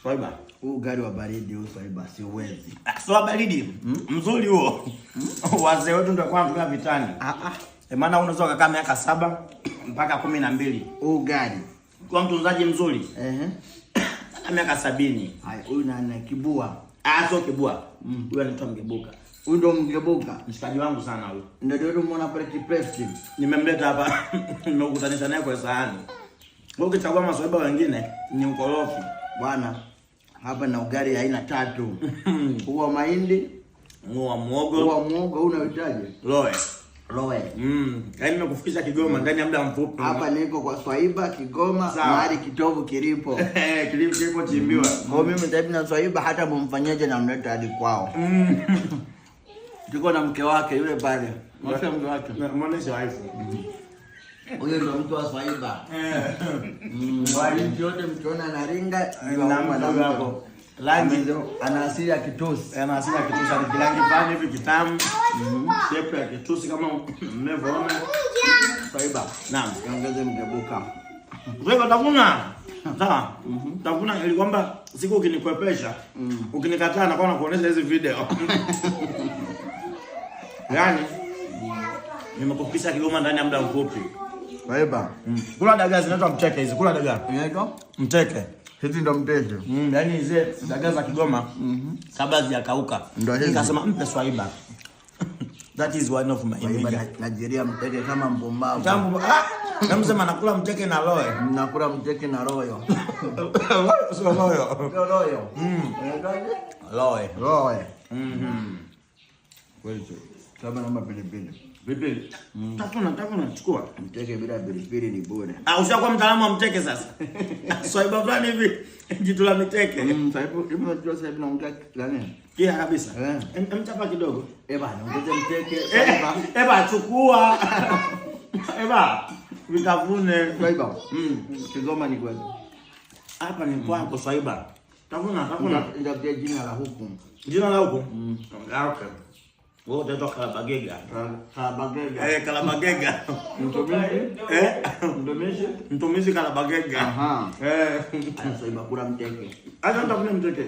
Swaiba. Huu ugali wa baridi huu, Swaiba, siwezi. Ah, sio wa baridi. Mzuri huo. Wazee wetu ndio kwa wanatumia vitani. Ah ah. E, maana unaweza kukaa miaka 7 mpaka 12. Huu ugali. Kwa mtunzaji mzuri hata miaka 70. Haya, huyu nani, Kibua? Ah, sio Kibua. Huyu anaitwa Mgebuka. Huyu ndo Mgebuka. Mshikaji wangu sana huyu. Ndio ndio umeona pale Kipresti. Nimemleta hapa, nimekutanisha naye kwa sahani. Wewe ukichagua maswaiba wengine ni ukorofi. Bwana, hapa na ugali aina tatu. Huu wa mahindi, Huo wa huu muogo, wa muogo, huu unahitaji loe. Roe. Yaani nimekufikisha Kigoma ndani ya muda mfupi. Hapa niko kwa Swaiba Kigoma, Sawa. mahali kitovu kilipo. Kilipo chimbiwa. Kwa mimi sasa hivi na Swaiba hata mumfanyeje namleta hadi kwao. Tuko na mke wake yule pale. Mke wake. Muoneshe wife. Huyo ndo mke wa Swaiba. Walinzi wote mkiona anaringa ndio Na huyu mke mwanamke. wako. Rangi Ana asili ya Kitusi. Ana asili ya Kitusi, ana kirangi fulani hivi kitamu. Shape ya Kitusi kama mnavyoona. Swaiba. Naam. Niongeze Mgebuka. Wewe tafuna. Sawa. Tafuna ili kwamba siku ukinikwepesha, ukinikataa na kwa nakuonesha hizi video. Yaani nimekufikisha Kigoma ndani ya muda mfupi. Swaiba. Kula dagaa zinaitwa mteke hizi, kula dagaa. Inaitwa? Mteke. Hizi ndo mteke. Yaani hizi dagaa za Kigoma kabla hazijakauka. Ndo hizi. Nikasema mpe Swaiba. That is one of my Swaiba nigga. Nigeria mteke kama mpumbavu. Tambu, ah, namsema nakula mteke na loe. Nakula mteke na royo. Sio loyo. Sio royo. Inaitwaje? Loe. Roe. Kweli tu. Kama naomba pilipili. Vipi? Tafuna, tafuna, chukua. Mteke bila pilipili ni bure. Ah, ushakuwa mtaalamu wa mteke sasa. Swaiba fulani hivi jitu la miteke. Sasa hivi hivi unajua sasa hivi naongea nani? Kia kabisa. Eh. Mchapa kidogo. Eh bana, ongeze mteke. Eh, Swaiba. eba chukua. Eba vitafune. Swaiba. Kigoma ni kweli. Hapa ni kwako, Swaiba. Tafuna, tafuna. Nitakutia jina la huku. Jina la huku? Ah, okay. Wewe utaitwa Kalabagega. Kalabagega. Eh, Kalabagega. Mtumishi. Eh, Mtumishi. Mtumishi Kalabagega. Aha. Eh. Swaiba, kula mteke. Acha nitafune mteke.